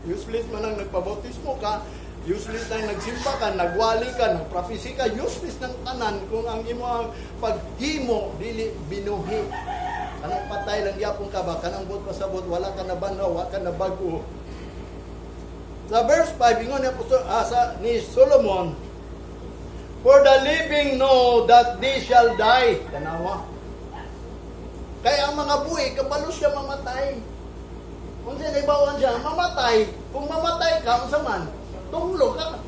Useless man ang nagpabautismo ka, useless nang nagsimba ka, nagwali ka, nagprophecy ka, useless ng tanan kung ang imo ang paghimo dili binuhi. Kanang patay lang gyapon ka ba, kanang buot pasabot, wala ka na banhaw, wala ka na bag-o. Sa verse 5, ingon ni Apostol, ni Solomon, "For the living know that they shall die." Tanawa. Kaya ang mga buhi, kabalo siya mamatay. Kung siya naibawan siya, mamatay. Kung mamatay ka, unsa man, tunglo ka.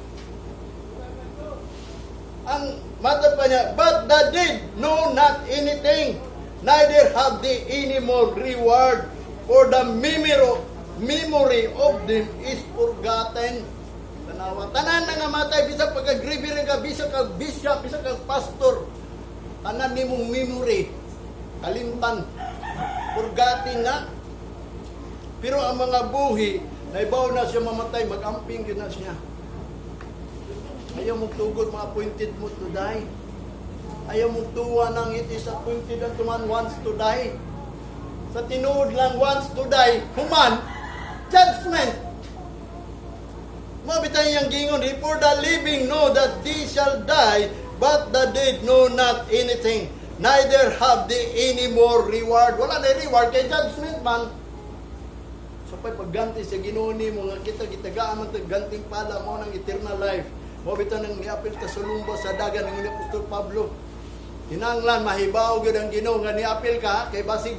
Ang matod pa niya, "But the dead know not anything, neither have they any more reward, for the memory of them is forgotten." Tanawa. Tanan na nga matay, bisag pagka-grieving ka, bisag ka bishop, bisag ka pastor, tanan nimong memory, kalimtan, forgotten na. Pero ang mga buhi, naibaw na siya mamatay, mag-amping yun na siya. Ayaw mong tugot mga appointed mo to die. Ayaw mong tuwa nang it is appointed unto man once to die. Sa tinuod lang, once to die, human, judgment. Mao bitay iyang gingon, "For the living know that they shall die, but the dead know not anything. Neither have they any more reward." Wala na reward kay judgment man. So pa'y pagganti sa Ginoo nimo nga kita gitagaan man tag ganting pala mo ng eternal life. Mao bitaw nang niapil ta sa lumba sa dagan ni Apostol Pablo. Kinahanglan mahibaw gyud ang Ginoo nga niapil ka kay basig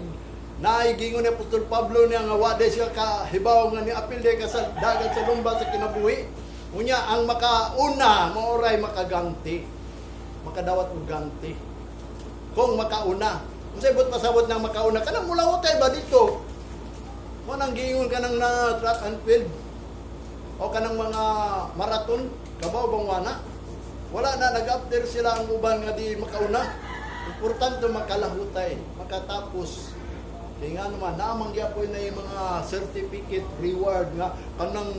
naay gingon ni Apostol Pablo niya nga wa siya kahibaw nga niapil day ka sa dagat sa lumba sa kinabuhi. Unya ang makauna maoray makaganti. Makadawat og ganti. Kung makauna. Unsay buot pasabot ng makauna? Kanang mulawotay ba dito? Mo nang giingon ka nang na track and field o kanang mga marathon, kabaw bang wana? Wala na, nag-after sila ang uban nga di makauna. Importante makalahutay, makatapos. Kaya nga naman, naamang gyapon na yung mga certificate reward nga kanang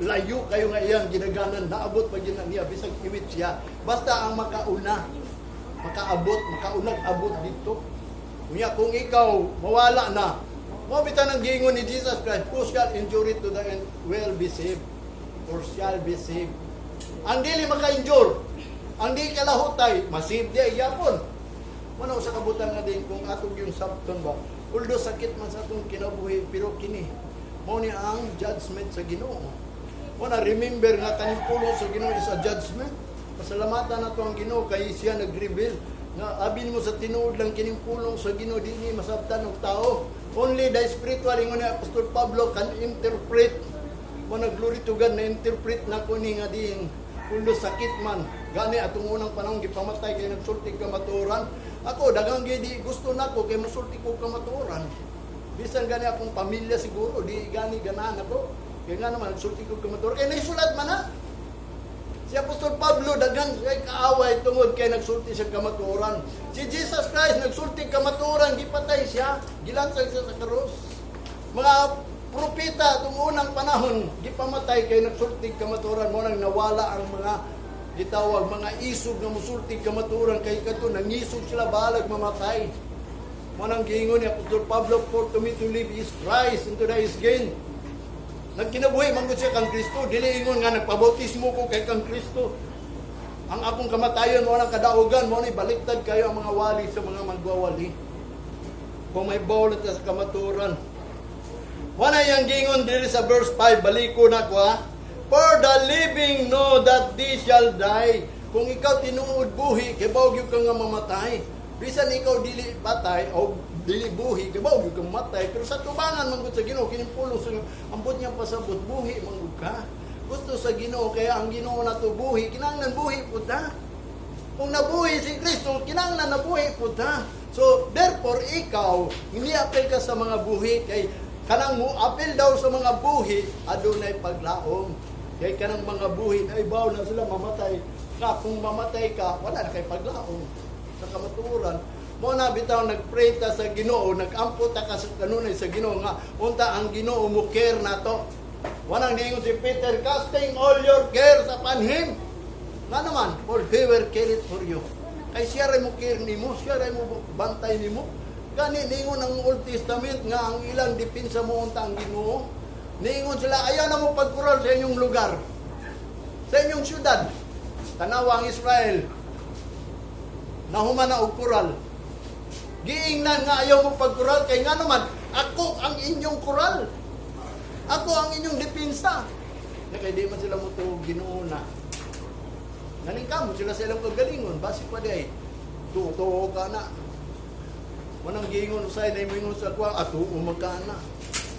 layo kayo nga iyang ginaganan, naabot pa gyud na niya bisag iwit siya. Basta ang makauna, makaabot, makaunag abot dito. Unya kung ikaw mawala na, mao bitaw nang giingon ni Jesus Christ, "Who shall endure it to the end will be saved or shall be saved." Ang dili maka-endure, ang di kalahutay, ma-save di gyapon. Mao sa kabutan nga din kung atong yung sabton ba, although sakit man sa atong kinabuhi, pero kini, mao ni ang judgment sa Ginoo. Mao na remember nga kaning pulong sa Ginoo is a judgment. Pasalamatan nato ang Ginoo kay siya nag-reveal nga abin mo sa tinuod lang kining pulong sa Ginoo di ni masabtan og tao. Only the spiritual, ingon ni Apostol Pablo, can interpret. Mo na glory to God na interpret na ko ni nga diin kundo sakit man. Gani atong unang panahon gipamatay kay nagsulti kamatuoran. Ako daghang gidi gusto nako kay mosulti ko kamatuoran. Bisan gani akong pamilya siguro di gani ganahan ako. Kaya nga naman nagsulti ko kamatuoran kay naisulat man na. Si Apostol Pablo daghan kay kaaway tungod kay nagsulti siya kamatuoran. Si Jesus Christ nagsulti kamatuoran, gipatay siya, gilansang siya sa krus. Mga propeta itong unang panahon gipamatay kay nagsulti kamatuoran. Mo nang nawala ang mga gitawag mga isog nga musulti kamatuoran kay kadto nangisog sila balag mamatay. Mo nang giingon ni Apostol Pablo, "For to me to live is Christ and to die is gain." Nagkinabuhi man gud siya kang Kristo, dili ingon nga nagpabautismo ko kay kang Kristo. Ang akong kamatayon mo nang kadaugan mo ni baliktad kayo ang mga wali sa mga magwawali. Kung may bawal sa kamatuoran. Wala yang gingon diri sa verse 5, baliko na ko ha. "For the living know that they shall die." Kung ikaw tinuod buhi, kibaw gyud ka nga mamatay. Bisan ikaw dili patay o dili buhi, kibaw gyud ka mamatay. Pero sa tubangan man gud sa Ginoo, kining pulong sa ambot niyang pasabot, buhi man gud ka. Gusto sa Ginoo kaya ang Ginoo nato buhi, kinahanglan buhi pud ta. Kung nabuhi si Kristo, kinahanglan nabuhi pud ta. So, therefore, ikaw, hindi apil ka sa mga buhi, kay kanang mo apil daw sa mga buhi, adunay paglaom. Kay kanang mga buhi, na ibaw na sila mamatay. Nga, kung mamatay ka, wala na kay paglaom. Sa kamatuoran, mo na bitaw nagpray ta sa Ginoo, nagampo ta ka sa kanunay sa Ginoo nga unta ang Ginoo mo care nato. Wanang niingon si Peter, "Casting all your cares upon him." Nga naman, "For he will care it for you." Kay siya ray mo care nimo, siya ray mo bantay nimo. Gani ningon ang Old Testament nga ang ilang depensa mo unta ang Ginoo. Niingon sila, "Ayaw na mo pagkural sa inyong lugar, sa inyong syudad." Tanawa ang Israel, nahuman na og kural. Giingnan nga ayaw mo pagkural, kay nga naman, ako ang inyong kural. Ako ang inyong depensa. Na kay di man sila mo to Ginoo na. Naningkamot sila sa ilang kagalingon, basi pa di ay, tuo ka na. Manang giingon usay na ingon sa kuwa, ato ka na.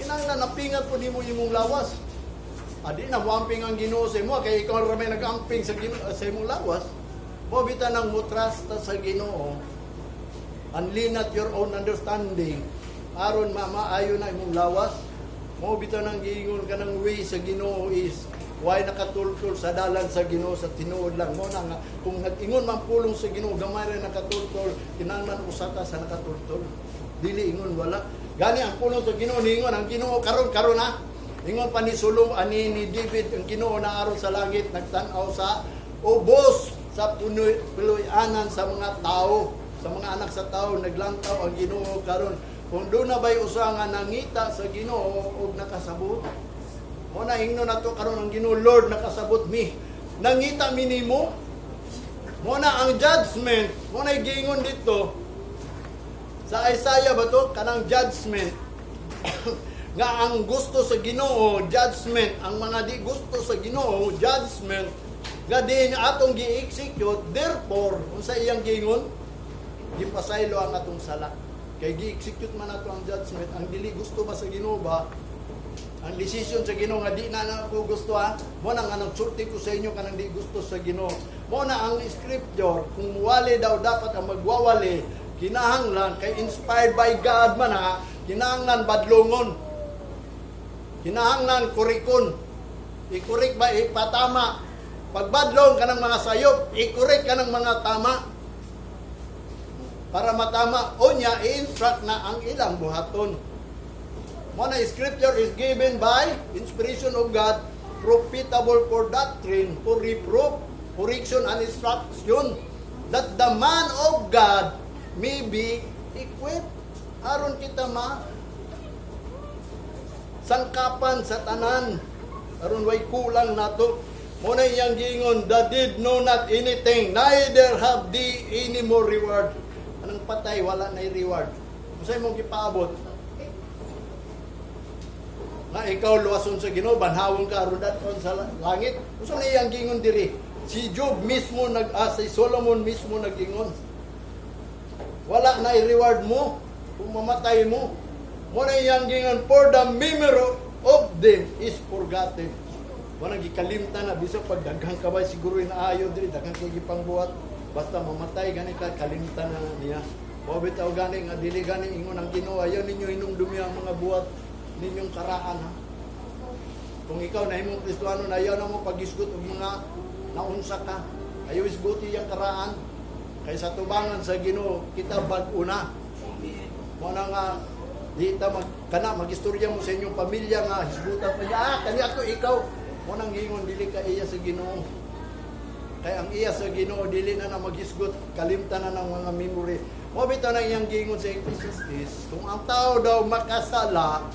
Kinahanglan napingat po nimo imong lawas. Adi na mo ang Ginoo sa imo kay ikaw ra may nag-amping sa Ginoo sa imong lawas. Mo bitaw nang mo trust ta sa Ginoo. And lean not your own understanding aron mamaayo na imong lawas. Mo bitaw nang giingon kanang way sa Ginoo is why nakatultol sa dalan sa Ginoo sa tinuod lang mo na nga kung nag-ingon man pulong sa Ginoo, gamay ra nakatultol, kinahanglan usa ka sa nakatultol, dili ingon wala. Gani ang pulong sa Ginoo, niingon ang Ginoo karon karon ha, ingon pa ni Solomon ani ni David, ang Ginoo na aron sa langit nagtan-aw sa ubos sa punoy puloy-anan sa mga tao, sa mga anak sa tao. Naglantaw ang Ginoo karon kung doon na ba'y usa nga nangita sa Ginoo og nakasabot. Mo na ingno nato karon ang Ginoo, "Lord, nakasabot mi. Nangita mi nimo." Mo na ang judgment, mo na giingon dito sa Isaiah ba to, kanang judgment nga ang gusto sa Ginoo, judgment ang mga di gusto sa Ginoo, judgment nga di niya atong gi-execute. Therefore, unsa iyang giingon? Gipasaylo ang atong sala kay gi-execute man ato ang judgment, ang dili gusto ba sa Ginoo ba, ang decision sa Ginoo nga di na na ako gusto ha. Mo na nga nagsulti ko sa inyo kanang di gusto sa Ginoo. Mo na ang scripture, kung muwali daw dapat ang magwawali, kinahanglan kay inspired by God man ha, kinahanglan badlongon. Kinahanglan kurikon. I-correct ba, ipatama. Pagbadlong ka ng mga sayop, i-correct ka ng mga tama. Para matama, o niya, i-instruct na ang ilang buhaton. Mo na scripture is given by inspiration of God, profitable for doctrine, for reproof, correction, and instruction, that the man of God may be equipped. Aron kita ma sangkapan sa tanan. Aron way kulang nato. Mo na iyang giingon, "The dead know not anything, neither have they any more reward." Anong patay, wala na reward. Unsay mong gipaabot? Nga ikaw luwason sa Ginoo, banhawon ka aron dadon sa langit. Unsa na iyang giingon diri? Si Job mismo nag si Solomon mismo nag-ingon. Wala na i-reward mo kung mamatay mo. Mo na iyang giingon, "For the memory of them is forgotten." Wala gikalimtan na bisag pag daghan ka ba siguro inaayo diri, daghan kay gipangbuhat, basta mamatay gani ka, kalimtan na niya. Mao bitaw gani nga dili gani ingon ang Ginoo, ayaw ninyo hinumdumi ang mga buhat ninyong karaan ha. Kung ikaw na imong Kristohano na ayaw na mo pagisgot og mga naunsa ka. Ayaw isguti yang karaan. Kay sa tubangan sa Ginoo kita bag-o na. Mo na nga di ta mag kana magistorya mo sa inyong pamilya nga hisgutan pa niya, ah, kani ako ikaw. Mo nang giingon dili ka iya sa Ginoo. Kay ang iya sa Ginoo dili na na maghisgot, kalimtan na ng mga memory. Mo bitaw na iyang giingon sa Ecclesiastes, kung ang tao daw makasala,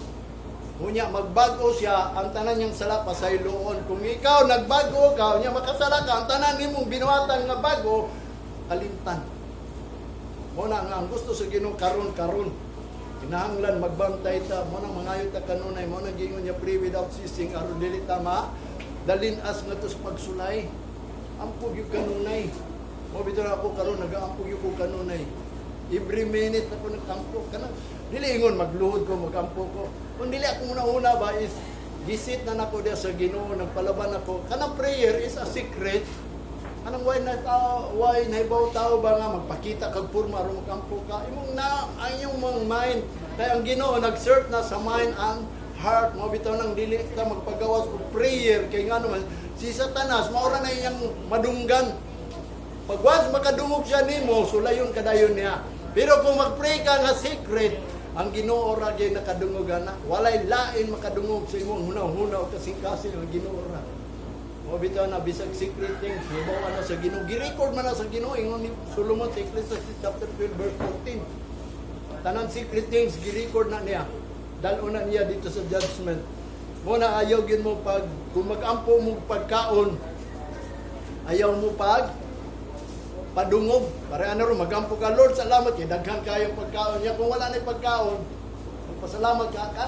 unya magbago siya, ang tanan niyang sala pasayloon. Kung ikaw nagbago ka, unya makasala ka, ang tanan nimong binuhatan nga bago, kalimtan. Mo na nga ang gusto sa Ginoo karon karon. Kinahanglan magbantay ta, mo nang mangayo ta kanunay, mo nang giingon niya, "Pray without ceasing," aron dili ta ma dalin-as ngadto sa pagsulay. Ampo gyud kanunay. Mo bitaw na ako karon nagaampo gyud ko kanunay. Every minute ako nagtampo kana. Dili ingon magluhod ko, magampo ko. Kung dili ako una-una ba is gisit na nako diya sa Ginoo, nagpalaban ako. Kanang prayer is a secret. Anong why na tao, why nahibaw tao ba nga magpakita kag porma aron magampo ka? Imong na ang iyong mga mind. Kaya ang Ginoo nag-search na sa mind ang heart mo. Bitaw nang dili ta magpagawas og prayer kay ngano man si Satanas maura na iyang madunggan. Pag once makadungog siya nimo, sulayon kadayon niya. Pero kung mag-pray ka nga secret, ang Ginoo ra gyud nakadungog ana. Walay lain makadungog sa imong hunaw-hunaw, kasing-kasing, ang Ginoo ra. Mo bitaw na bisag secret things, hibaw ana sa Ginoo. Gi-record man na sa Ginoo, ingon ni Solomon sa Ecclesiastes chapter 12 verse 14. Tanan secret things gi-record na niya. Dalo na niya dito sa judgment. Mo na ayaw gyud mo pag kung mag-ampo mo pagkaon, ayaw mo pag padungog. Para ano ro, magampo ka, "Lord, salamat kay daghan kayong pagkaon." Niya kung wala na pagkaon, magpasalamat ka ka.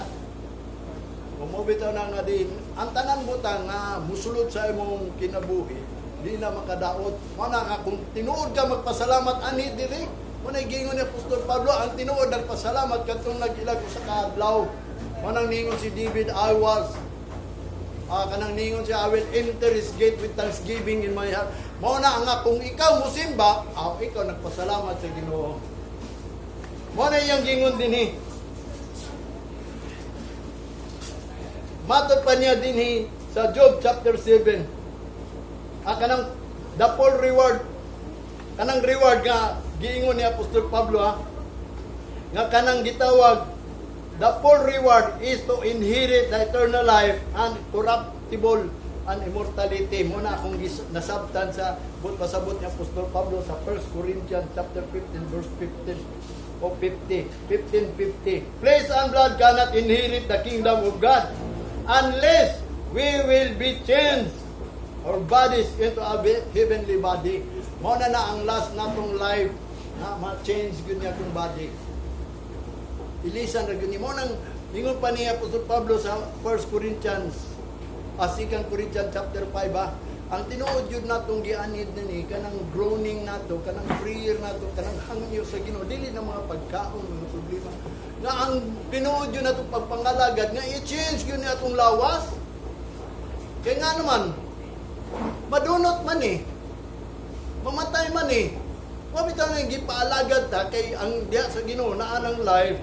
Kung mo bitaw na nga din, ang tanan butang nga musulod sa imong kinabuhi, di na makadaot. Mo na nga kung tinuod ka magpasalamat ani diri, mo na giingon ni Apostol Pablo, ang tinuod nagpasalamat katong nag-ilag sa kaadlaw. Mo nang ningon si David, I was kanang ningon siya, "I will enter his gate with thanksgiving in my heart." Mao na nga kung ikaw musimba, ikaw nagpasalamat sa Ginoo. Mao na iyang gingon dinhi. Matod pa niya dinhi sa Job chapter 7. Kanang the full reward, kanang reward nga giingon ni Apostol Pablo ha, nga kanang gitawag the full reward is to inherit the eternal life and corruptible and immortality. Mo na akong nasabtan sa but pasabot ni Apostol Pablo sa 1 Corinthians chapter 15 verse 15 o 50, 15, 50. "Flesh and blood cannot inherit the kingdom of God unless we will be changed our bodies into a heavenly body." Mao na na ang last natong life na ma-change gyud niya atong body. Ilisan ra gyud ni mo nang ingon pa ni Apostol Pablo sa 1 Corinthians, 2 Corinthians chapter 5 ha. Ang tinuod jud natong gianhid ni kanang groaning nato, kanang prayer nato, kanang hangyo sa Ginoo, dili na mga pagkaon, mga problema. Nga ang tinuod jud natong pagpangalagad nga i-change gyud ni atong lawas. Kaya nga naman, madunot man eh. Mamatay man eh. Wa bitaw nang gipaalagad ta kay ang diha sa Ginoo naa ng life.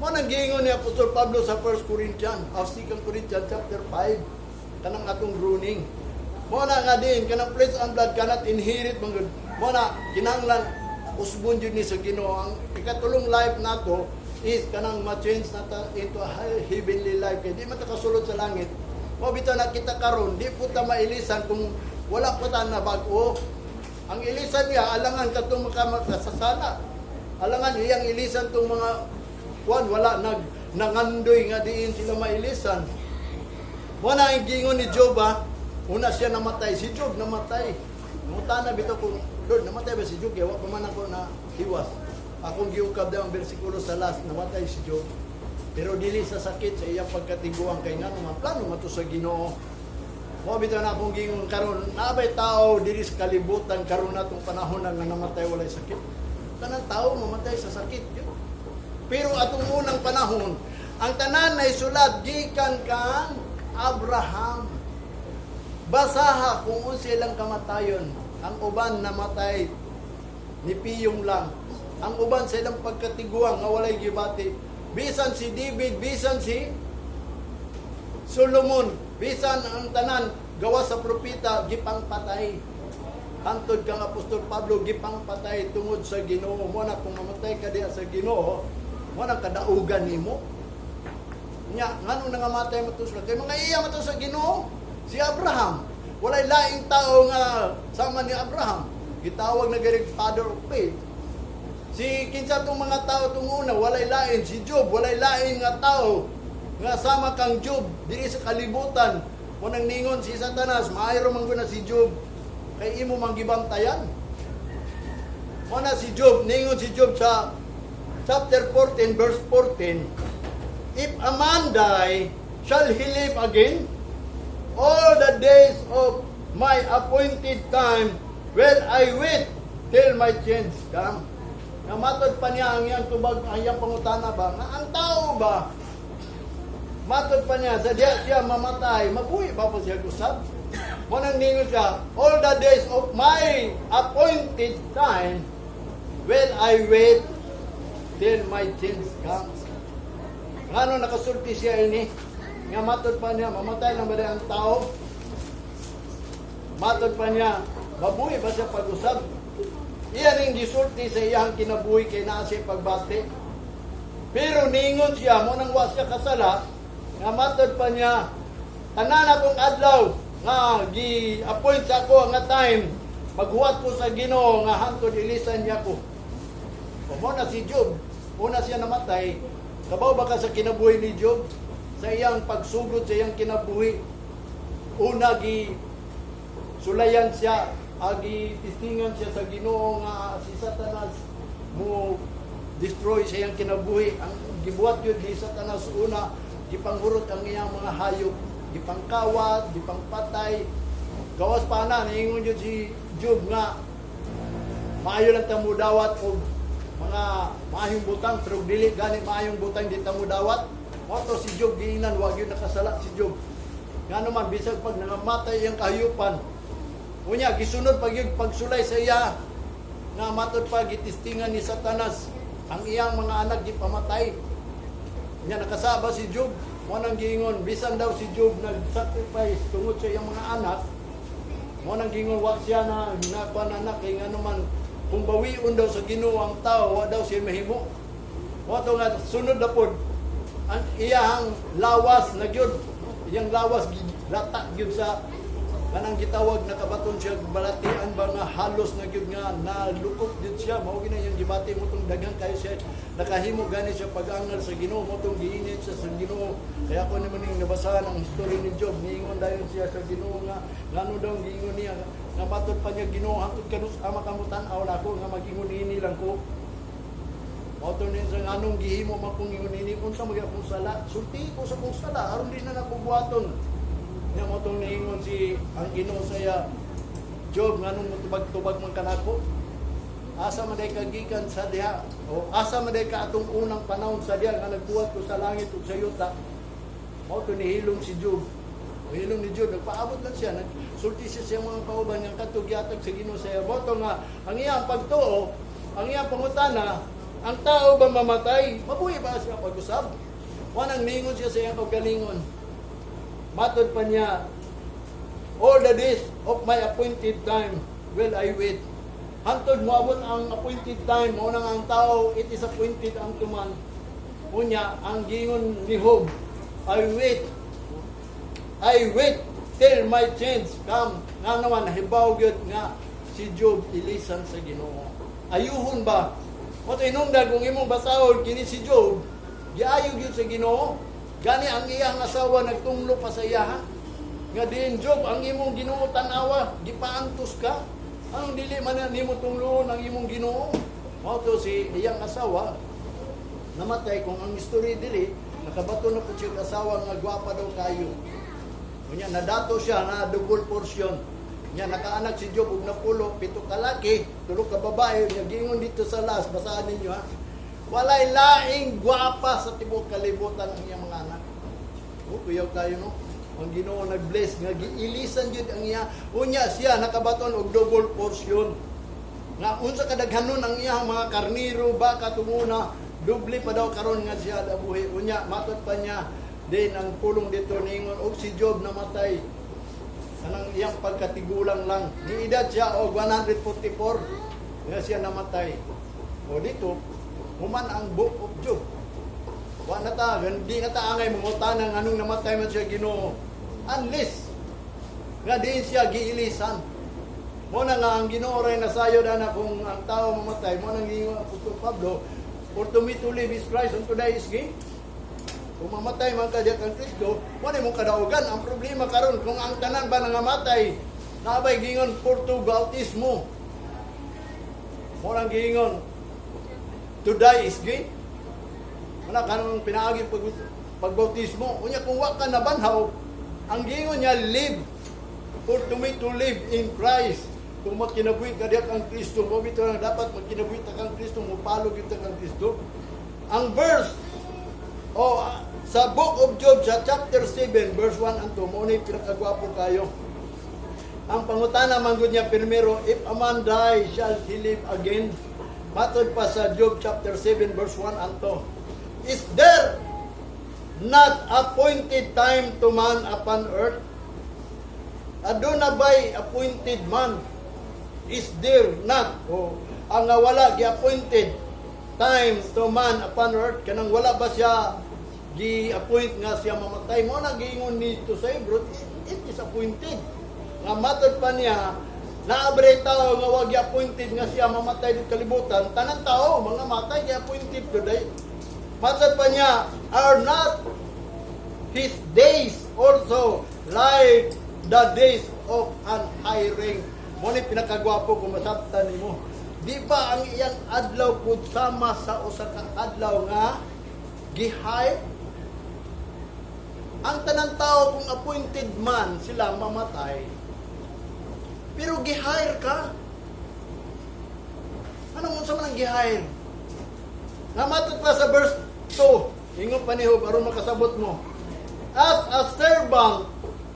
Mo nang giingon ni Apostol Pablo sa 1 Corinthians, o 2 Corinthians chapter 5, kanang atong groaning. Mo na nga din kanang flesh and blood cannot inherit man gud. Mo na kinahanglan usbon jud ni sa Ginoo. Ang ikatulong life nato is kanang ma-change nata into a heavenly life kay di man ta kasulod sa langit. Mo bitaw na kita karon di po ta mailisan kung wala pa ta na bag-o. Ang ilisan niya alangan katong makasasala. Alangan iyang ilisan tong mga kuan wala nag nangandoy nga diin sila mailisan. Mo na ang giingon ni Job ha, una siya namatay, si Job namatay. Nangutana bitaw kung "Lord, namatay ba si Job?" Kaya wa pa man ako na hiwas. Akong giukab daw ang bersikulo sa last, namatay si Job. Pero dili sa sakit sa iyang pagkatiguang kay ngano man plano man to sa Ginoo. Mo bitaw na akong giingon karon, naabay tao diri sa kalibutan karon natong panahon na nga namatay walay sakit? Kanang tao mamatay sa sakit. Yun. Pero atong unang panahon, ang tanan na isulat gikan kang Abraham. Basaha kung unsa ilang kamatayon. Ang uban namatay ni piyong lang. Ang uban sa ilang pagkatiguang nga walay gibati. Bisan si David, bisan si Solomon, bisan ang tanan gawas sa propeta gipangpatay. Hantod kang Apostol Pablo gipangpatay tungod sa Ginoo. Mo na kung mamatay ka diha sa Ginoo, mo na kadaugan nimo. Nya, ngano nangamatay mo to sila? Kay mga iya mo to sa Ginoo. Si Abraham, walay laing tao nga sama ni Abraham. Gitawag na garig father of faith. Si kinsa tong mga tao tong una, walay lain. Si Job, walay lain nga tao nga sama kang Job diri sa kalibutan. Munang ningon si Satanas, "Maayo man guna si Job kay imo mang gibantayan." Mo na si Job, ningon si Job sa chapter 14 verse 14, "If a man die, shall he live again? All the days of my appointed time will I wait till my change come." Nga matod pa niya ang iyang tubag, ang iyang pangutana ba, nga ang tao ba, matod pa niya, sa diya siya mamatay, mabuhi pa po siya usab? Mo nang ningon siya, "All the days of my appointed time will I wait till my change comes." Ngano nakasulti siya ini? Nga matod pa niya, mamatay lang ba ang tao? Matod pa niya, mabuhi ba siya pag-usab? Iyan ang gisulti sa iyang kinabuhi kay naa siya pagbati. Pero ningon siya, mo nang wa siya kasala, nga matod pa niya, tanan akong adlaw nga gi-appoint sa ako nga time, maghuwat ko sa Ginoo nga hantod ilisan niya ko. O mo na si Job, una siya namatay, kabaw ba ka sa kinabuhi ni Job? Sa iyang pagsugod sa iyang kinabuhi, una gi sulayan siya, agi testingan siya sa Ginoo nga si Satanas mo destroy sa iyang kinabuhi. Ang gibuhat yun ni Satanas, una gipanghurot ang iyang mga hayop, gipangkawat, gipangpatay. Gawas pa na niingon yun si Job nga maayo lang ta dawat og mga maayong butang, pero dili gani maayong butang di ta dawat. Mao to si Job giingnan wa gyud nakasala si Job. Ngano man bisag pag nangamatay iyang kahayupan. Unya gisunod pag yung pagsulay sa iya nga matod pa gitestingan ni Satanas ang iyang mga anak, gipamatay. Nya nakasaba si Job, mo nang giingon bisan daw si Job nag-sacrifice tungod sa iyang mga anak, mo nang giingon wa siya na nakuan anak kay ngano man kung bawion daw sa Ginoo ang tao, wa daw siya mahimo. Mo to nga sunod na pod ang iyang lawas na gyud, iyang lawas lata gyud sa kanang gitawag, nakabaton siya balatian ba nga halos na gyud nga nalukop gyud siya. Mao gyud na iyang gibati mo tong daghan kayo siya nakahimo gani siya pag-angal sa Ginoo, mo tong giinit siya sa Ginoo. Kaya ako naman ning nabasahan ang history ni Job, niingon dayon siya sa Ginoo nga ngano daw giingon niya nga matod pa niya, "Ginoo, hangtod kanus ama kamo tan-aw nako nga mag-ingon ini lang ko?" Mao to sa nganong gihimo man kong ingon ini, unsa man akong sala? Sulti ko sa kong sala aron di na nako buhaton. Nya mo tong niingon si ang Ginoo sa iya, "Job, nganong motubag-tubag man kanako? Asa man day ka gikan sa diha? O asa man day ka atong unang panahon sa diha nga nagbuhat ko sa langit ug sa yuta?" Mao to nihilom si Job. O hilom ni Job, nagpaabot lang siya, nagsulti siya sa iyang mga kauban nga kadto gihatag sa Ginoo sa iya. Mao to nga ang iyang pagtuo, ang iyang pangutana, ang tao ba mamatay? Mabuhi ba siya pag-usab? Wanang ningon siya sa iyang kaugalingon. Matod pa niya, "All the days of my appointed time will I wait." Hantod moabot ang appointed time, mao nang ang tao, it is appointed unto man. Unya, ang gingon ni Job, "I wait. I wait till my change come." Nga naman, nahibaw gyud nga si Job ilisan sa Ginoo. Ayuhon ba? O hinungdan kung imong basahon kini si Job, giayo gyud sa Ginoo. Gani ang iyang asawa nagtunglo pa sa iya, ha? Nga diin, "Job, ang imong Ginoo tan-awa, gipaantos ka. Ang dili man na nimo tungloon ang imong Ginoo?" Mao to si iyang asawa namatay. Kung ang history dili, nakabato na po siya asawa nga gwapa daw kayo. Unya nadato siya na double portion. Nya nakaanak si Job og napulo, pito ka laki, tulo ka babae. Nya giingon dito sa last, basahan ninyo ha. Walay laing gwapa sa tibuok kalibutan ang iyang mga anak. Oh, kuyaw kayo, no. Ang Ginoo nag-bless nga giilisan jud ang iya. Unya siya nakabaton og double portion. Nga unsa kadaghanon ang iyang mga karniro, baka tunguna, doble pa daw karon nga siya nabuhi. Unya matod pa niya din ang pulong dito ningon og si Job namatay kanang iyang pagkatigulang lang. Niedad siya og 144 nga siya namatay. O dito, human ang Book of Job. Wa na ta, di na ta angay mangutana nganong namatay man siya Ginoo. Unless nga diin siya giilisan. Mo na nga ang Ginoo ray nasayod ana kung ang tao mamatay, mo nang giingon ang Apostol Pablo, "For to me to live is Christ and to die is gain." Kung mamatay man ka diya kang Kristo, mo na imong kadaugan. Ang problema karon kung ang tanan ba nangamatay, naabay giingon for to bautismo. Mo nang giingon, "To die is gain." Wala kanang pinaagi pag pagbautismo. Unya kung wa ka nabanhaw, ang giingon niya, "Live. For to me to live in Christ." Kung magkinabuhi ka diya kang Kristo, mo bitaw lang dapat magkinabuhi ta kang Kristo, mupalo gyud ta kang Kristo. Ang verse o sa Book of Job sa chapter 7 verse 1 and 2, mo ni pinakagwapo kayo. Ang pangutana man gud niya primero, "If a man die, shall he live again?" Matod pa sa Job chapter 7 verse 1 and 2. "Is there not appointed time to man upon earth?" Aduna ba'y appointed man? Is there not? O, ang nga wala gi-appointed time to man upon earth, kanang wala ba siya gi-appoint nga siya mamatay? Mo na giingon nito sa Hebrew, it is appointed. Nga matod pa niya, naabre tao nga wa gi-appointed nga siya mamatay dito kalibutan, tanan tao mga matay gi-appointed today. Matod pa niya, "Are not his days also like the days of an hiring?" Mao ni pinakagwapo kung masabtan nimo. Di ba ang iyang adlaw pud sama sa usa ka adlaw nga gi-hire? Ang tanan tao, kung appointed man sila mamatay, pero gi-hire ka. Anong unsa man ang gi-hire? Nga matod pa sa verse 2, ingon pa ni Job, aron makasabot mo. "As a servant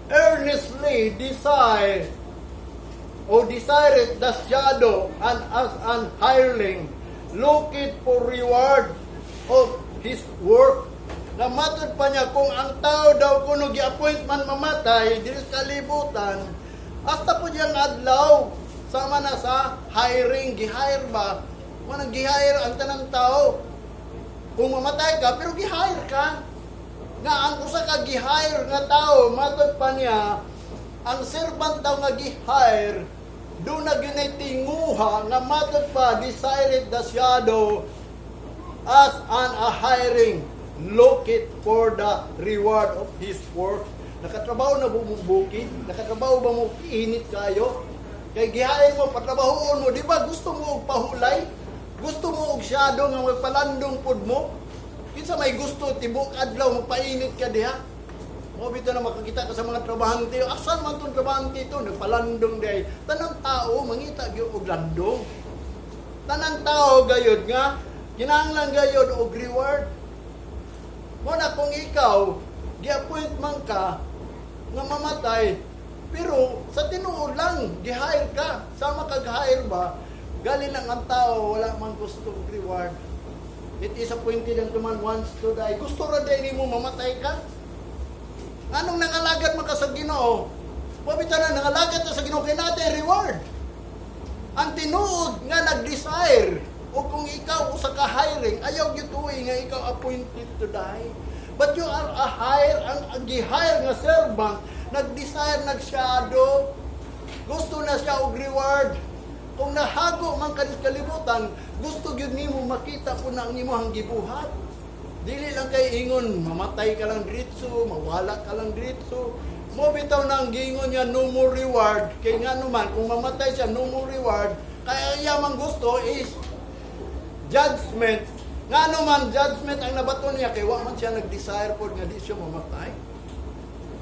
earnestly desire o desireth the shadow, and as an hireling looketh for reward of his work." Na matod pa niya, kung ang tao daw kuno gi-appoint man mamatay diri sa kalibutan, hasta po diyang adlaw sama na sa hiring, gi-hire ba? Manang gi-hire ang tanang tao. Kung mamatay ka, pero gi-hire ka. Nga ang usa ka gi-hire nga tao, matod pa niya, ang servant daw nga gi-hire, duna ginay tinguha nga matod pa, "desired the shadow as an a hiring, look it for the reward of his work." Nakatrabaho na ba mo bukid? Nakatrabaho ba mo init kayo? Kay gi-hire mo, patrabahoon mo, di ba gusto mo og pahulay? Gusto mo og shadow nga magpalandong pud mo? Kinsa may gusto tibok adlaw magpainit ka diha? Mo bitaw na makakita ka sa mga trabahante. Asan man tong trabahante ito? Nagpalandong diay. Tanang tao mangita gyud og landong. Tanang tao gayod nga kinahanglan gayod og reward. Mo na kung ikaw gi-appoint man ka nga mamatay, pero sa tinuod lang gi-hire ka, sama kag hire ba? Gali lang ang tao wala man gusto og reward. "It is appointed unto man once to die." Gusto ra diay nimo mamatay ka? Anong nangalagad man ka sa Ginoo? Wa bitaw na nangalagad ta sa Ginoo kay natay reward. Ang tinuod nga nag-desire o kung ikaw usa ka hiring, ayaw gyud nga ikaw appointed to die. But you are a hire, ang gi-hire nga servant, nag-desire nag-shadow, gusto na siya og reward. Kung nahago man ka sa kalibutan, gusto gyud nimo makita po na ang imong gibuhat. Dili lang kay ingon, mamatay ka lang diretso, mawala ka lang diretso. Mo bitaw na ang giingon niya, no more reward. Kay nga naman, kung mamatay siya, no more reward. Kaya iya man gusto is judgment. Nga naman, judgment ang nabato niya, kay wa man siya nag-desire po nga di siya mamatay.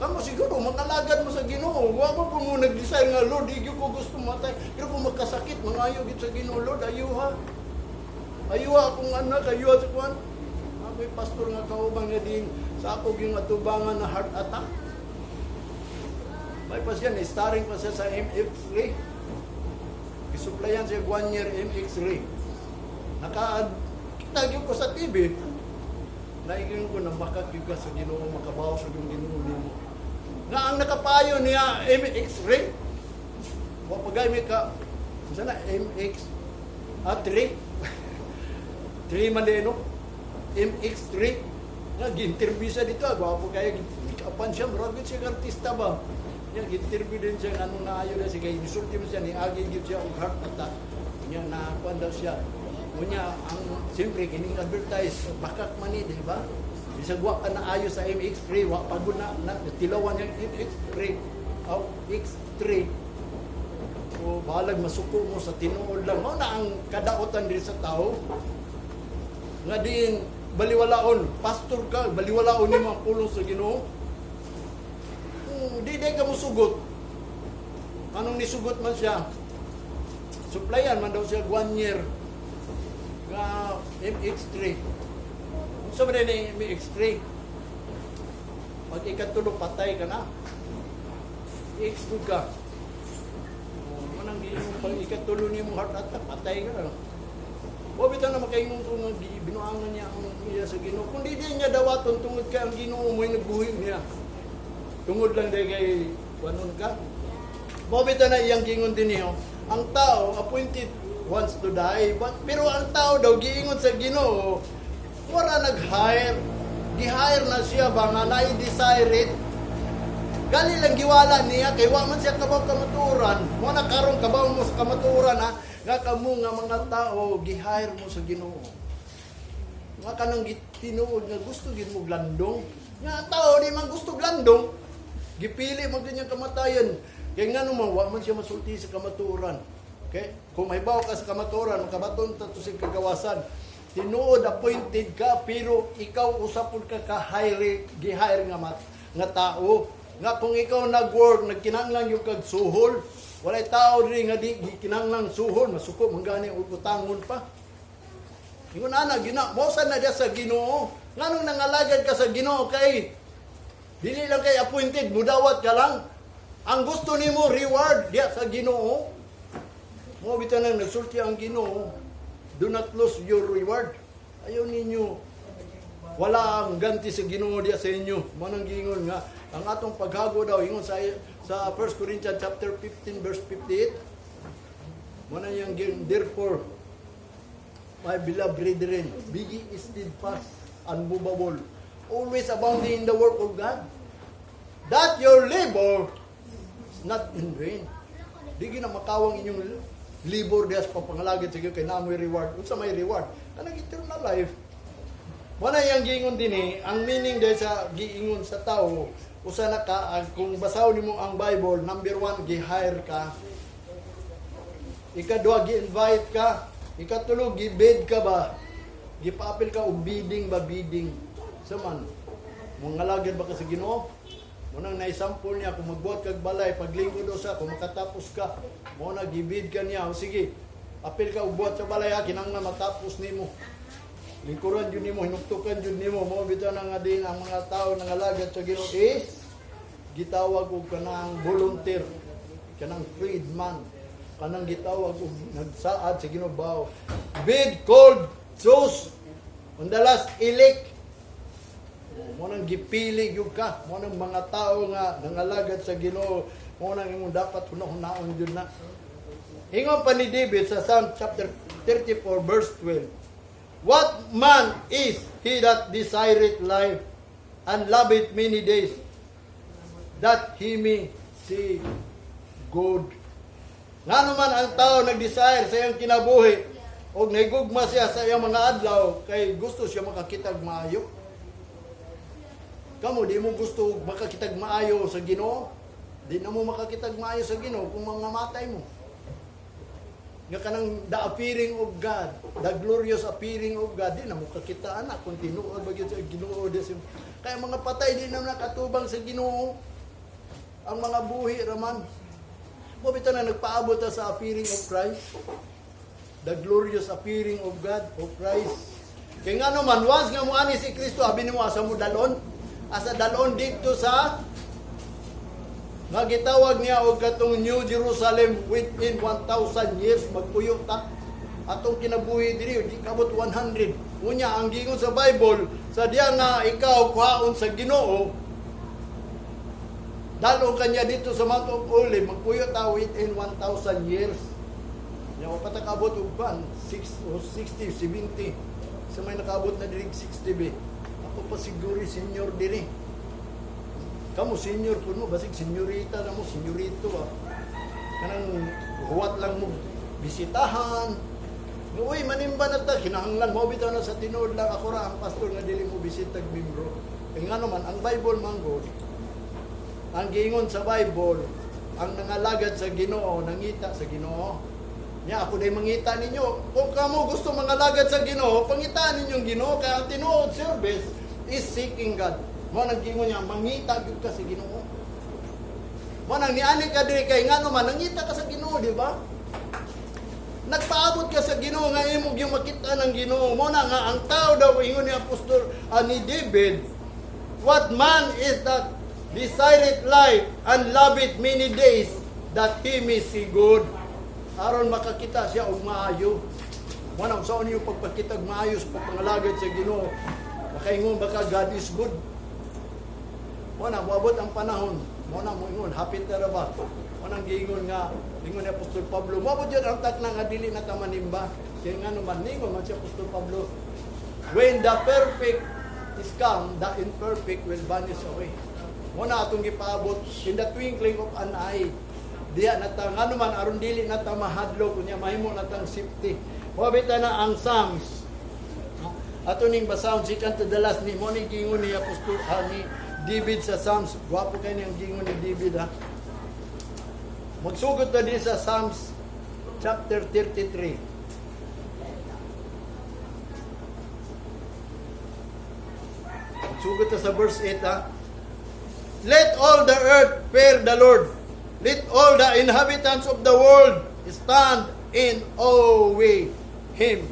Kamo siguro, mangalagad mo sa Ginoo. Wa mo po mo nag-desire nga, "Lord, di gyud ko gusto mamatay." Pero kung magkasakit, mangayo gyud sa Ginoo, "Lord, ayuha. Ayuha akong anak, ayuha sa kuan." Ako'y pastor nga kauban nga din sa ako yung atubangan na heart attack. May pa siya, starring pa siya sa MX3. Isuplayan siya one year MX3. Naka, kita gyud ko sa TV. Naigin ko na makakig ka sa Ginoo, makabaw sa yung Ginoo nimo. Nga ang nakapayo niya MX3. Wa pa gay may ka unsa na MX 3. 3 man din, no? MX3. Nga gi-interview siya dito, gwapo kayo, make-upan siya, murag gyud siya artista ba. Nya gi-interview din siya anong naayo na siya kay insulti mo siya ni agi gyud siya og heart attack. Nya na kuan daw siya. Unya ang siyempre kining advertise bakak man ni, di ba? Bisag wa ka na ayo sa MX3, wa pa gud na tilawan yung MX3 o X3. O bahalag masuko mo sa tinuod lang. Mao na ang kadautan din sa tao. Nga diin baliwalaon, pastor ka, baliwalaon nimo ang pulong sa Ginoo. Di ka musugot. Anong nisugot man siya? Supplyan man daw siya one year nga MX3. Unsa man ni MX3? Pag ikatulo, patay ka na. X2 ka. Oh, manang giingon pag ikatulo nimo heart attack, patay ka na. Wa bitaw na makaingon ko nga binuangan niya ang iya sa Ginoo. Kung di niya dawaton tungod kay ang Ginoo mo'y nagbuhi niya. Tungod lang day kay kuanon ka. Mao bitaw na iyang giingon din niyo, ang tao appointed once to die. But, pero ang tao daw giingon sa Ginoo, wala nag-hire. Gi-hire na siya ba nga na-desire it. Gali lang giwala niya kay wa man siya kabaw kamatuoran. Mo na karon kabaw mo sa kamatuoran ha, nga kamo nga mga tao gi-hire mo sa Ginoo. Nga kanang tinuod nga gusto gid mo landong. Nga ang tao di man gusto landong, gipili man kanyang kamatayan. Kaya nga naman, wa man siya masulti sa kamatuoran. Okay? Kung mahibaw ka sa kamatuoran, makabaton ta to sa kagawasan. Tinuod appointed ka, pero ikaw usapon ka ka-hire, gi-hire nga mat, nga tao. Nga kung ikaw nag-work, nagkinahanglan yung kag suhol, walay tao diri nga di gikinahanglan suhol, masuko man gani og utangon pa. Ingon ana gina, mo na diya sa Ginoo. Nganong nangalagad ka sa Ginoo kay dili lang kay appointed, mudawat ka lang. Ang gusto nimo reward diya sa Ginoo. Mo bitaw nang nagsulti ang Ginoo, "Do not lose your reward." Ayaw ninyo wala ang ganti sa Ginoo diya sa inyo. Mo nang giingon nga ang atong paghago daw, ingon sa 1 Corinthians chapter 15 verse 58. Mo na yang "Therefore, my beloved brethren, be ye steadfast, unmovable, always abounding in the work of God, that your labor is not in vain." Di gina makawang inyong labor diya sa papangalagad sa kay naa moy reward. Unsa may reward? Kanang eternal life. Wala yang giingon dinhi, ang meaning dahil sa giingon sa tao, usa na ka, kung basahon nimo ang Bible, number one, gi-hire ka. Ikadua, gi-invite ka. Ikatulo, gi-bid ka ba? Gipaapil ka og bidding ba, bidding. Sa man, mangalagad ba ka sa Ginoo? Munang naisample niya, kung magbuhat kag balay, paglingkod usa, kung makatapos ka, mo na gibid ka niya, o sige, apil ka og buhat sa balay ha, kinahanglan matapos nimo. Lingkuran jud nimo, hinuktukan jud nimo, mo bitaw na nga din ang mga tao nangalagad sa Ginoo is gitawag og kanang volunteer, kanang freedman, kanang gitawag og nagsaad sa Ginoo ba. Bid, called, choose, on the last, elect. Mo nang gipili gyud ka, mo nang mga tao nga nangalagad sa Ginoo, mo nang imong dapat hunahunahon jud na. Ingon pa ni David sa Psalm chapter 34 verse 12, "What man is he that desireth life and loveth many days, that he may see good?" Ngano man ang tao nag-desire sa iyang kinabuhi og nahigugma siya sa iyang mga adlaw kay gusto siya makakitag maayo. Kamo, di mo gusto makakitag maayo sa Ginoo? Di na mo makakitag maayo sa Ginoo kung mga matay mo. Nga kanang the appearing of God, the glorious appearing of God, di na mo kakita ana kung tinuod ba gyud sa Ginoo di. Kaya mga patay di na nakatubang sa Ginoo. Ang mga buhi raman. Mo bitaw na nagpaabot ta sa appearing of Christ. The glorious appearing of God, of Christ. Kaya nga naman, once nga mo ani si Kristo, abi nimo asa mo dalon? Asa dalon dito sa nga gitawag niya og katong New Jerusalem within 1,000 years magpuyo ta. Atong kinabuhi diri di kabot 100. Unya ang giingon sa Bible, sa diya nga ikaw kuhaon sa Ginoo, dalon kanya dito sa Mount of Olive, magpuyo ta within 1,000 years. Nya wa pa ta kaabot og kan 6 o 60, 70. Sa may nakaabot na diri 60 be. Ako pa siguro senior diri. Kamo senior kuno, basig senyorita na mo, senyorito ah. Kanang huwat lang mo bisitahan. Uy, manimba na ta, kinahanglan mo bitaw na sa tinuod lang ako ra ang pastor nga dili mo bisitag membro. Kay nga naman ang Bible man gud, ang giingon sa Bible, ang nangalagad sa Ginoo, nangita sa Ginoo. Nya ako day mangita ninyo. Kung kamo gusto mangalagad sa Ginoo, pangitaan ninyo ang Ginoo kay ang tinuod service is seeking God. Mo nang giingon niya, mangita gyud ka sa Ginoo. Mo nang niani ka diri kay ngano man nangita ka sa Ginoo, di ba? Nagpaabot ka sa Ginoo nga imo gyud makita ng Ginoo. Mo na nga ang tao daw, ingon ni Apostol ni David, "What man is that desireth life and loveth many days, that he may see good?" Aron makakita siya og maayo. Mo na unsaon niyo pagpakita og maayo sa pagpangalagad sa Ginoo. Makaingon ba ka, "God is good"? Mo na moabot ang panahon, mo na moingon, hapit na ra ba? Mo nang giingon nga ingon ni Apostol Pablo, moabot yun ang takna nga dili na ta manimba. Kaya nga naman ningon man si Apostol Pablo, "When the perfect is come, the imperfect will vanish away." Mo na atong gipaabot in the twinkling of an eye. Diya na ta ngano man aron dili na ta mahadlok, unya mahimo na tang safety. Mo bitaw na ang Psalms, no? Ato ning basahon, second to the last ni mo ni gingon ni Apostol ni David sa Psalms. Gwapo kay niyang gingon ni David, ha. Magsugod ta di sa Psalms chapter 33. Magsugod ta sa verse 8, ha. "Let all the earth fear the Lord. Let all the inhabitants of the world stand in awe him."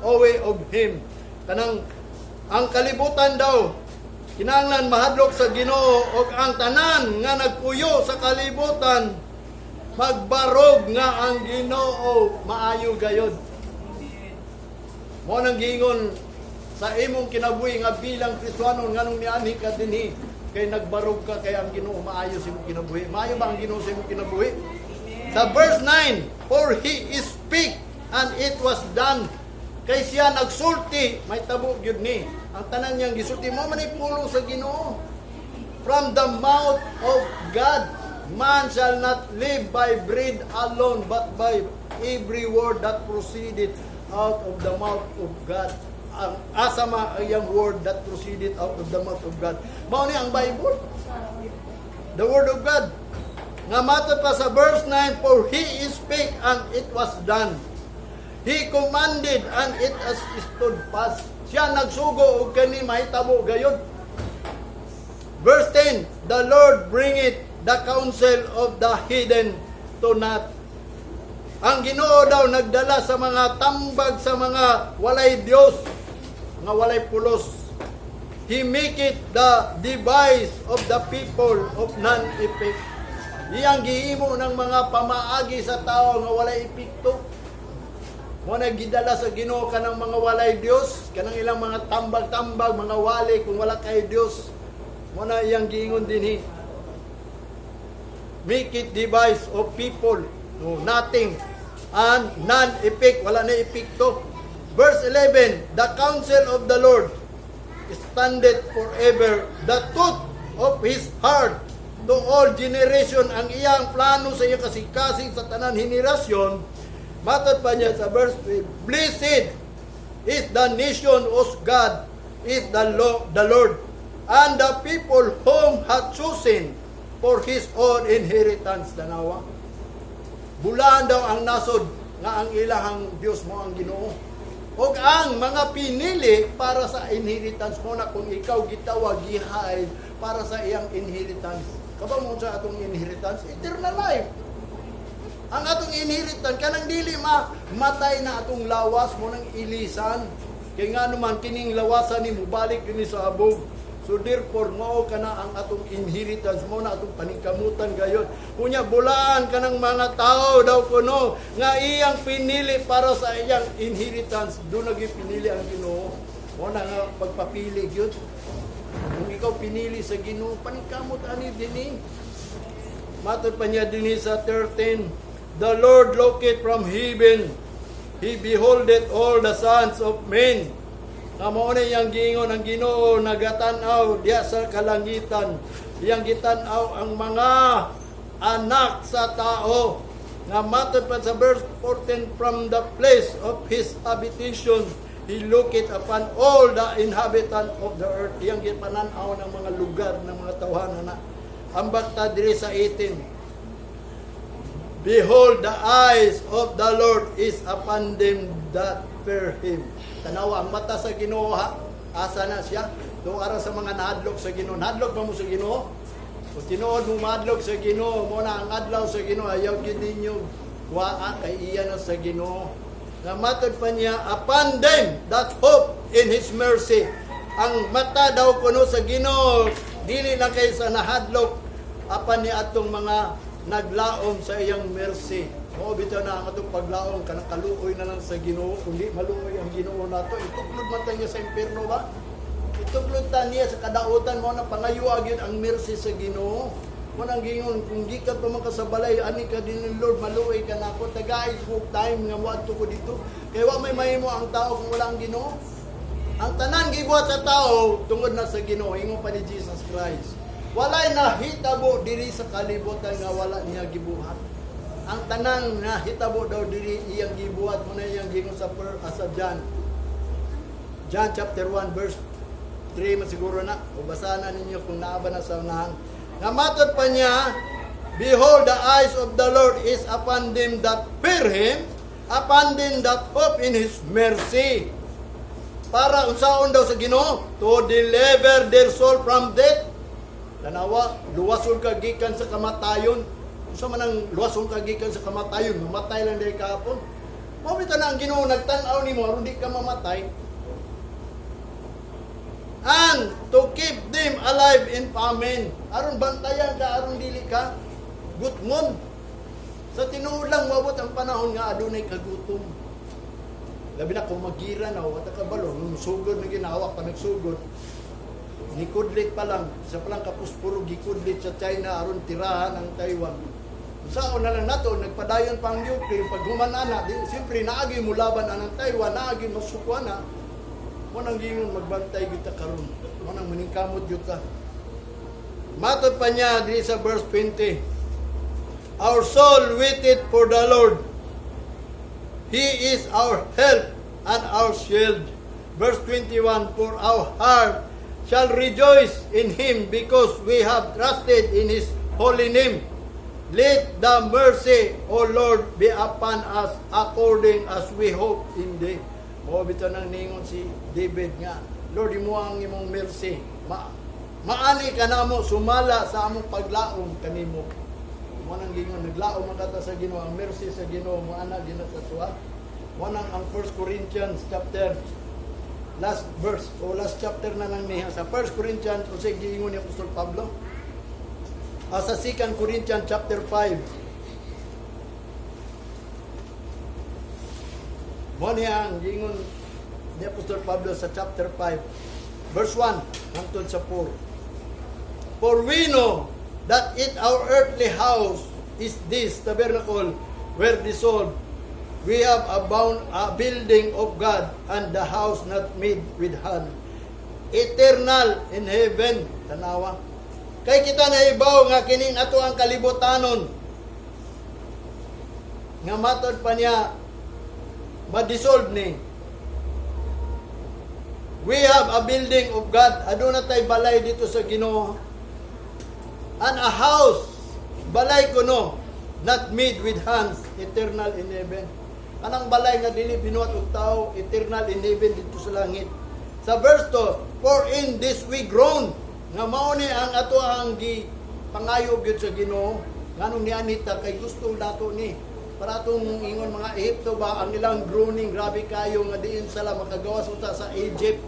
Awe of him. Kanang ang kalibutan daw kinahanglan mahadlok sa Ginoo ug ang tanan nga nagpuyo sa kalibutan magbarog nga ang Ginoo maayo gayod. Mo nang giingon sa imong kinabuhi nga bilang Kristohanon, nganong nianhi ka dinhi kay nagbarog ka kay ang Ginoo maayo sa imong kinabuhi. Maayo ba ang Ginoo sa imong kinabuhi? Sa verse 9, "For he is speak and it was done." Kay siya nagsulti, may tabo gyud ni. Ang tanan niyang gisulti mo man pulong sa Ginoo. From the mouth of God, "Man shall not live by bread alone, but by every word that proceeded out of the mouth of God." Ang asa ma ang word that proceeded out of the mouth of God? Mao ni ang Bible. The word of God. Nga matod pa sa verse 9, "For he spake and it was done. He commanded and it has stood fast." Siya nagsugo og kani mahitabo gayod. Verse 10, "The Lord bringeth the counsel of the hidden to naught." Ang Ginoo daw nagdala sa mga tambag sa mga walay Dios, nga walay pulos. "He make it the device of the people of none effect." Iyang gihimo ng mga pamaagi sa tao nga walay epekto. Mo na gidala sa Ginoo kanang mga walay Dios, kanang ilang mga tambag-tambag, mga wali kung wala kay Dios. Mo na iyang giingon dinhi. Make it device of people, no, nothing, and none effect, wala na epekto. Verse 11, "The counsel of the Lord standeth forever, the thought of his heart to all generation." Ang iyang plano sa iyang kasikasing sa tanan henerasyon. Matod pa niya sa verse 12, "Blessed is the nation whose God is the Lord, and the people whom hath chosen for his own inheritance." Tanawa. Bulaan daw ang nasod nga ang ilahang Dios mo ang Ginoo. Og ang mga pinili para sa inheritance mo na kung ikaw gitawag gihail para sa iyang inheritance. Kabalo mo sa atong inheritance, eternal life. Ang atong inheritance kanang dili ma matay na atong lawas mo nang ilisan. Kay nga naman kining lawasan ni mubalik kini sa abog. So therefore mao kana ang atong inheritance, mo na atong paningkamutan gayon. Unya bulaan kanang mga tao daw kuno nga iyang pinili para sa iyang inheritance. Do na gyud pinili ang Ginoo. Mo na nga pagpapili gyud. Kung ikaw pinili sa Ginoo, paningkamot ani dinhi. Matod pa niya dinhi sa 13, "The Lord looketh from heaven, He beholdeth all the sons of men." Nga mao na iyang giingon, ang Ginoo nagatan-aw diya sa kalangitan. Iyang gitan-aw ang mga anak sa tao. Nga matod pa sa verse 14, "From the place of his habitation, He looketh upon all the inhabitant of the earth." Iyang gipanan-aw ng mga lugar ng mga tawhana na. Ambak ta diri sa 18. "Behold, the eyes of the Lord is upon them that fear Him." Tanawa ang mata sa Ginoo, ha. Asa na siya? Do ara sa mga nahadlok sa Ginoo. Nahadlok ba mo sa Ginoo? Kung tinuod mo mahadlok sa Ginoo, mo na ang adlaw sa Ginoo, ayaw gyud ninyo kuhaa kay iya na sa Ginoo. Nga matod pa niya, "Upon them that hope in His mercy." Ang mata daw kuno sa Ginoo, dili lang kay sa nahadlok, apan ni atong mga naglaom sa iyang mercy. Mao bitaw na ang atong paglaom kanang kaluoy na lang sa Ginoo. Kundi maluoy ang Ginoo nato, ituklod man ta niya sa impierno ba? Ituklod ta niya sa kadautan. Mo na pangayo gyud ang mercy sa Ginoo. Mo nang gingon kung gikan pa man ka sa balay ani ka din ni Lord, maluoy ka nako, tagay ko time nga moadto ko dito. Kay wa may mahimo ang tao kung wala ang Ginoo. Ang tanan gibuhat sa tao tungod na sa Ginoo, ingon pa ni Jesus Christ. Walay nahitabo diri sa kalibutan nga wala niya gibuhat. Ang tanan nahitabo daw diri, iyang gibuhat. Mo na iyang gingon sa John. John chapter 1 verse 3 man siguro na. O basahan na ninyo kung naa ba na sa unahan. Nga matod pa niya, "Behold, the eyes of the Lord is upon them that fear Him, upon them that hope in His mercy." Para unsaon daw sa Ginoo? To deliver their soul from death. Tanawa, luwason ka gikan sa kamatayon. Unsa man ang luwason ka gikan sa kamatayon? Mamatay lang diay kahapon. Mao bitaw na ang Ginoo nagtan-aw nimo aron di ka mamatay. And to keep them alive in famine. Aron bantayan ka, aron dili ka gutmon. Sa tinuod lang, moabot ang panahon nga adunay kagutom. Labi na kung magira na, wa ta kabalo, nung sugod na ginawa pa nagsugod, nikudlit pa lang, sa pa lang kapuspuro gikudlit sa China aron tirahan ang Taiwan. Unsaon na lang nato, nagpadayon pa ang Ukraine, pag human ana, di, siyempre naagi mo laban anang Taiwan, naagi mo sukwa na. Mao nang giingon magbantay gyud ta karon. Mao nang maningkamot gyud ta. Matod pa niya diri sa verse 20. "Our soul waited for the Lord. He is our help and our shield." Verse 21, "For our heart shall rejoice in Him because we have trusted in His holy name. Let the mercy, O Lord, be upon us according as we hope in Thee." Mao bitaw nang ningon si David nga, "Lord, imo ang imong mercy. Maani ka namo sumala sa among paglaom kanimo." Mo nang gingon naglaom man kata sa Ginoo, ang mercy sa Ginoo mo ana gina sa tuwa. Mo nang ang 1 Corinthians chapter, last verse o last chapter na lang niya sa 1 Corinthians, unsay giingon ni Apostol Pablo? Sa 2 Corinthians chapter 5. Mo niya ang giingon ni Apostol Pablo sa chapter 5 verse 1 hangtod sa 4. "For we know that if our earthly house is this tabernacle were dissolved, we have a building of God and the house not made with hand, eternal in heaven." Tanawa. Kay kita nahibaw nga kining ato ang kalibutanon nga matod pa niya ma-dissolve ni. We have a building of God. Aduna tay balay dito sa Ginoo. And a house, balay kuno, not made with hands, eternal in heaven. Anang balay nga dili binuhat og tao, eternal in heaven dito sa langit. Sa verse 2, "For in this we groan," nga mao ni ang ato ang gi pangayo gyud sa Ginoo. Nganong nianita kay gusto nato ni para atong ingon mga Ehipto ba, ang ilang groaning grabe kayo nga diin sila makagawas unta sa Egypt.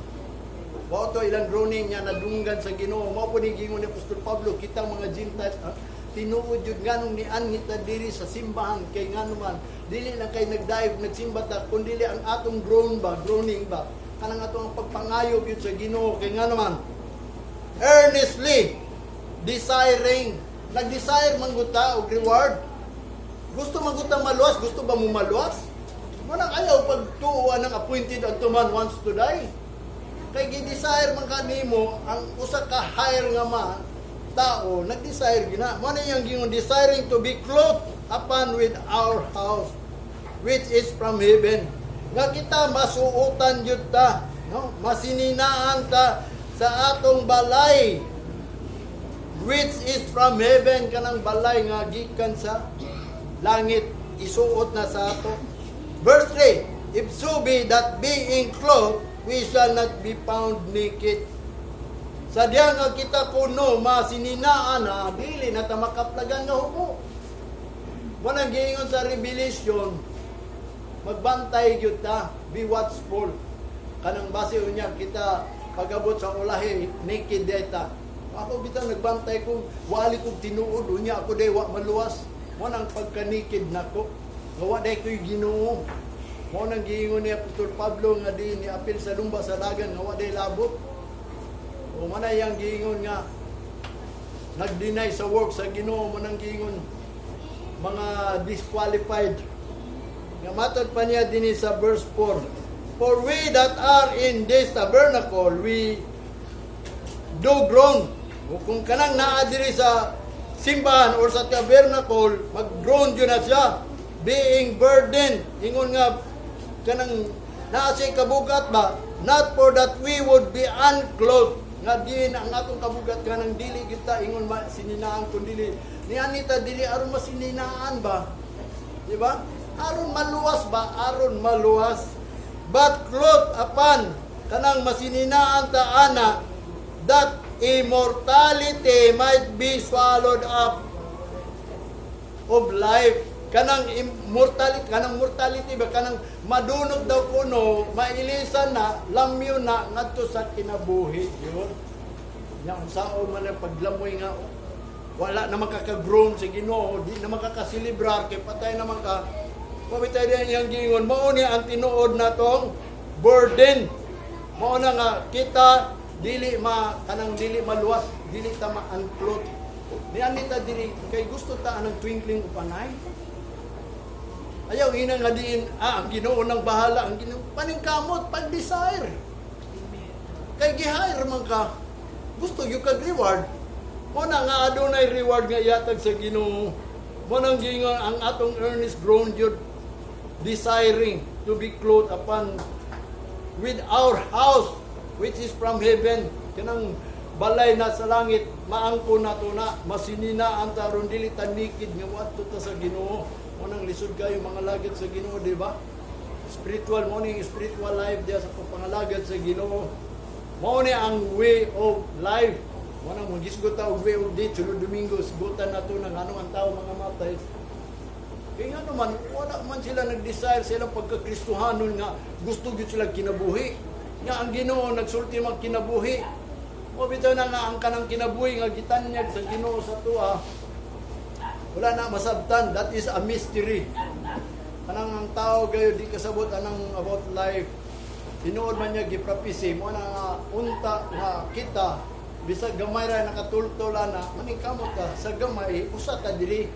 Mao to ilang groaning nga nadunggan sa Ginoo. Mao po ni giingon ni Apostol Pablo, kitang mga Gentiles, tinuod jud nganong nianhi ta diri sa simbahan kay ngano man dili lang kay nagdive nagsimba ta, kun dili ang atong groan ba, groaning ba, kanang atong pagpangayo gyud sa Ginoo kay ngano man earnestly desiring, nag-desire man gud ta og reward. Gusto man gud ta maluwas. Gusto ba mo maluwas? Manang ayaw pagtuo ng appointed unto man once to die. Kay gi-desire man kanimo ang usa ka higher nga man tao, nag-desire gina. Mo na iyang gingon, "desiring to be clothed upon with our house which is from heaven." Nga kita masuotan jud ta, no? Masininaan ta sa atong balay which is from heaven, kanang balay nga gikan sa langit isuot na sa ato. Verse 3, "If so be that being clothed, we shall not be found naked." Sa diya nga kita kuno masininaan na, dili na ta makaplagan nga hubo. Walang giingon sa Revelation, magbantay gyud ta, be watchful. Kanang base unya kita pag-abot sa ulahi, naked data. Ako bitaw nagbantay kung wali kong tinuod unya ako day wa maluwas. Mo nang pagka-naked nako. Nga wa day ko'y Ginoo. Mo nang giingon ni Apostol Pablo nga di ni apil sa lumba sa dagan nga wa day labot. O man ay ang giingon nga nag-deny sa work sa Ginoo, mo nang giingon mga disqualified. Nga matod pa niya dinhi sa verse 4. "For we that are in this tabernacle, we do groan." O kung kanang naa diri sa simbahan or sa tabernacle, mag-groan yun na siya. "Being burdened." Ingon nga, kanang naa siya kabugat ba? Not for that we would be unclothed, nga diin ang atong kabugat nga nang dili kita ingon masininaan, kun dili ni anita dili aron masininaan ba, di ba? Aron maluwas ba? Aron maluwas. But clothed upon, kanang masininaan ta ana, that immortality might be swallowed up of life. Kanang immortality, kanang mortality ba, kanang madunot daw kuno, mailisan na, lamyo na ngadto sa kinabuhi yun nya. Unsaon man ang paglamoy nga wala na makaka-groan sa Ginoo, di na makakaselebrar kay patay naman ka? Pabitay diyan iyang giingon, mao ni ang tinuod natong burden. Mao na nga kita dili ma kanang dili maluwas, dili ta ma-unclothe. Ni anita dili kay gusto ta anang twinkling of an eye. Ayaw ina nga diin, ang Ginoo nang bahala, ang Ginoo paningkamot pag-desire. Kay gi-hire man ka. Gusto gyud kag reward. Mo na nga adunay reward nga ihatag sa Ginoo. Mo nang giingon ang atong earnest groan jud, desiring to be clothed upon with our house which is from heaven, kanang balay na sa langit, maangko na to na masinina ang taron, dili ta naked nga moadto ta sa Ginoo. Mo nang lisod kayo mga lagad sa Ginoo, di ba? Spiritual mo ning spiritual life diya sa pagpangalagad sa Ginoo. Mao ni ang way of life. Mo nang magisgot ta og way of death sunod Domingo, sgutan nato ng ano ang tao mga matay. Kaya nga naman, wala man sila nag-desire sa ilang pagkakristuhanon nga gusto gyud sila kinabuhi. Nga ang Ginoo nagsulti mag kinabuhi. O bitaw na nga ang kanang kinabuhi nga gitanyag sa Ginoo sa tuwa, wala na masabtan. That is a mystery. Kanang ang tao gayo di kasabot anang about life. Tinuod man niya giprapisi mo na nga unta nga kita bisag gamay ra nakatultol na, maningkamot ta sa gamay, usa ka diri.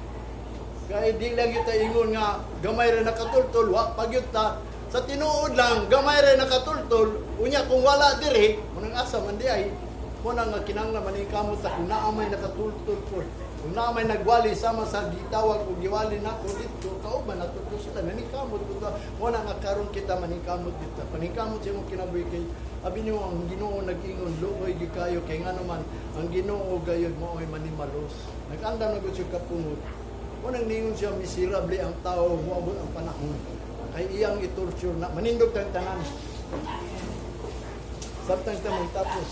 Kay di lang kita ingon nga gamay ra nakatultol, wa pagyud ta. Sa tinuod lang, gamay ra nakatultol, unya kung wala diri, munang asa man di ay. Mo na nga kinahanglan maningkamot ta kung naa may nakatultol po. Kung naa may nagwali sama sa gitawag o giwali nako dito, kauban nato to sila, naningkamot ko ta. Mo na nga karon kita maningkamot dito. Paningkamot sa imong kinabuhi kay abi nimo ang Ginoo nag-ingon, luoy gyud kayo, kay ngano man ang Ginoo gayud mao'y manimalos. Nag-andam na gud siya kapungot. Mo nang ningon siya, miserable ang tao moabot ang panahon. Kay iyang i-torture na manindog tang tanan. Samtang ta magtapos.